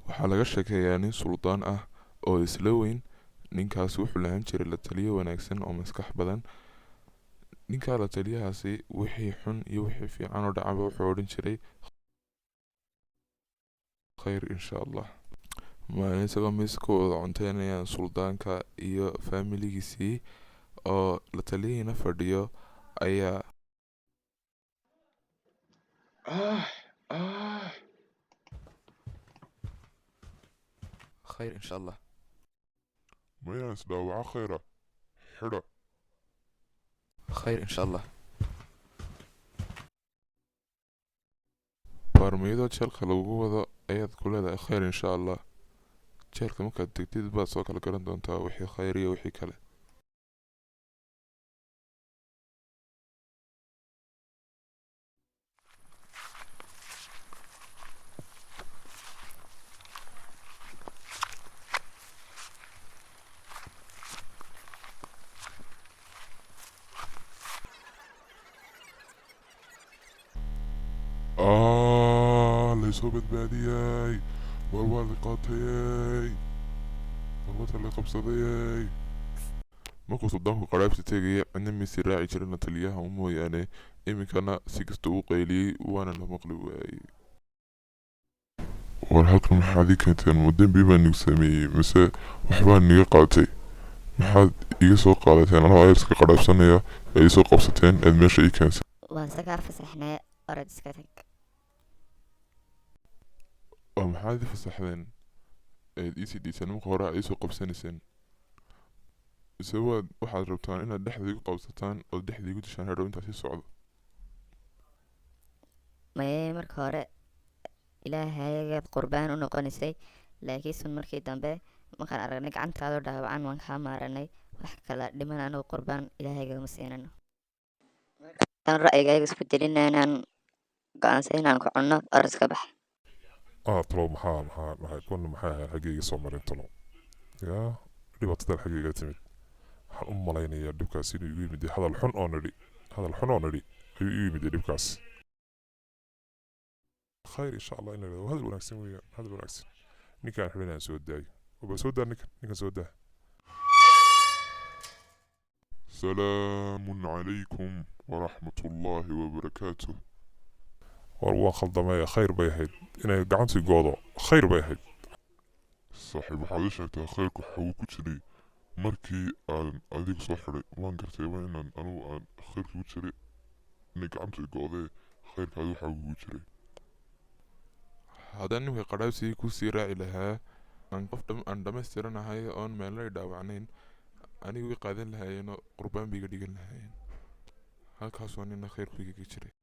Waxaa laga sheekeeyaa nin suldaan ah oo isla weyn. Ninkaas wuxuu lahaan jiray la taliyo wanaagsan oo maskax badan. Ninkaa la taliyahaasi wixii xun iyo wixii fiican oo dhacaba wuxuu odhan jiray khayr insha Allah. Maalin isagoo miis ku wada cunteynayaan suldaanka iyo faamiligiisii oo la taliyihiina fadhiyo ayaa khayr insha Allah. Ma inaan isdhaawaco khayra xidha. Khayr insha Allah. Baarmiyadoo jeelka lagugu wado ayaad ku leedahay khayr insha Allah. Jeelka markaad degtid baad soo kala garan doontaa wixii khayr iyo wixii kale. Laysoo badbaadiyey, war waa la qaatayey, war wata la qabsadayey. Markuu suldaanku qaraabsi tegaya cidna miisi raaci jirin la taliyaha u mooyaane. Iminkana si kasta uu qayliyey waana la maqli waayey. War halkan maxaad ii keenteen? Ma dembi baan igu sameeyey mise waxbaan niga qaatay? Maxaad iga soo qaadateen anoo ayarska qaraabsanaya ee isoo qabsateen eed meesha ii keensay? Waan se kaa fasaxnay, orod iska tag. Oo maxaad ii fasaxdeen eed iisii diiseen marka hore aad iisoo qabsanayseen? Mise waad waxaad rabtaan inaad dhexda igu qabsataan oo dhexda igu dishaan hadhow intaa sii socdo? Maye, marka hore ilaahayagaad qurbaan u noqonaysay, laakiinse markii dambe markaan aragnay gacantaadoo dhaawacan waan kaa maaranay. Wax kala dhiman anigu qurbaan ilaahayga ma siinano. Markaan ra'yigayga isbedelina inaan go'aansan inaan ku cunno, orod iska bax. Talow maxaa kuwana maxay ahayd xaggayga soo marin talow? Yaa dhibaatadan xaggayga timid, waxaan u malaynayaa dhibkaas inuu igu yimid hadal xun oo nidhi, hadal xun oo nidhi ayuu igu yimid dhibkaas. Khayr insha Allah in la yidhahdo hadal wanaagsan weeyaan, hadal wanaagsan. Ninkaan xidhan aan soo daayo, waba soo daa ninkan, ninkan soo daa. Salaamun calaykum waraxmatullaahi wabarakaatuh. War waan khaldamay, khayr bay ahayd inay gacantii goodo, khayr bay ahayd. Saaxiib, waxaad ii sheegtaa khayrku xaguu ku jiray markii aan adiga soo xidhay? Waan gartayba inaan anigu aan khayrka ku jiray inay gacantu i go'dee, khayrka adigu xaguu ku jiray? Haddaan nimanka qaraabsigii kusii raaci lahaa aan qof aan dhammaystiranahay oon meelo ay dhaawacnayn, anigu way qaadan lahaayeenoo qurbaan bay iga dhigan lahaayeen. Halkaasoo nina khayrku igaga jiray.